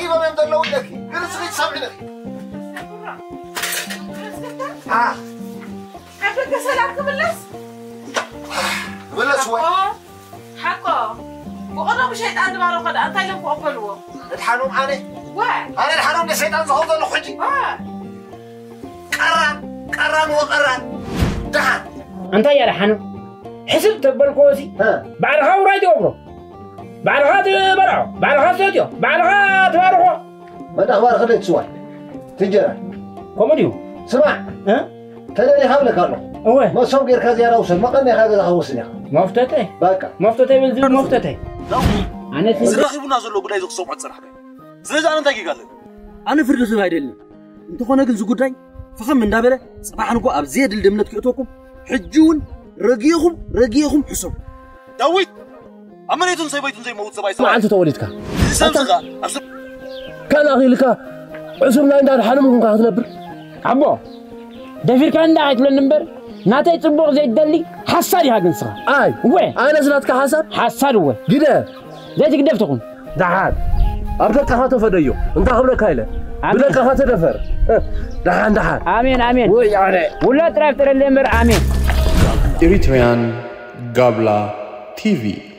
ኢሎም እዮም ዘለዉ ኢለኪ። ግን እስኺ ትሰምዒ ኢለኪ። አ፣ ካብ ደገ ሰላም ክምለስ? ክምለስ ወይ? ሓቆ። ብቐደሙ ሸይጣን ዝባረኾ ደኣ እንታይ ኢሎም ክቕበልዎ? እድሓኖም ኣነ? ወ? ኣነ እድሓኖም ንሰይጣን ዝኸው ዘለኹ ሕጂ? ወ? ቀራን፣ ቀራን ወቀራን። ደሓን። እንታይ እያ ደሓኖም? ሕስብ ተበልክዎ ሲ፣ እ። ባዕልኻ ውራይ ትገብሮ። ባዕልኻ ትበልዖ፣ ባዕልኻ ትሰትዮ፣ ባዕልኻ ትባርኾ። መዳ ክባርኸለይ ትስዋይ። ትጀራ። ከምኡ ድዩ? ስማዕ። እ? ተደሊኻ እብለካ ኣለኹ። እወ። መሶብ ጌርካ ዝያዳ ውሰድ፣ መቐነኻ ገዛኻ ወስን ኢኻ። መፍተተይ? በቃ። መፍተተይ ብል ዝብል መፍተተይ። ዳዊ፣ ኣነ እዚ ረኺቡና ዘሎ ጉዳይ እዚ ክሰምዖ ዝጸናሕካዮ። ስለዚ ኣነ እንታይ ጌጋ ኣለኒ? ኣነ ፍርዲ ክህብ ኣይደልን። እንተኾነ ግን እዚ ጉዳይ ፈኸም እንዳበለ፣ ጽባሕ ንጎ ኣብ ዘየድሊ ደምነት ክእትወኩም፣ ሕጂ እውን ረጊእኹም፣ ረጊእኹም ሕሰቡ። ዳዊት! ኣብ መሬቱን ሰበይቱን ዘይመውት ሰብኣይ ሰብኣይ። መዓልቲ ተወሊድካ። እዚ ሰብ እዚ ኸኣ ኣብ ስ- ካልእ ኣኺልካ ዕሱብ ናይ እንዳ ደሓኖም ኹንካ ክትነብር። ኣቦ፣ ደፊርካ እንዳ ኣይትብለኒ እምበር፣ ናተይ ጽቡቕ ዘይትደሊ ሓሳድ ኢኻ ግን ንስኻ። ኣይ፣ እወ። ኣነስ ናትካ ሓሳድ? ሓሳድ እወ። ግደ። ዘይትግደፍ ትኹን። ደሓን። ኣብ ደቅኻ ተፈደዮ። እንታይ ክብለካ ኢለ? ኣሜን። ብደቅኻ ተደፈር። እ፣ ደሓን፣ ደሓን። ኣሜን፣ ኣሜን። ወይ ኣነ። ውላድ ጥራይ ፍጠረለይ እምበር፣ ኣሜን። Eritrean Gabla T V.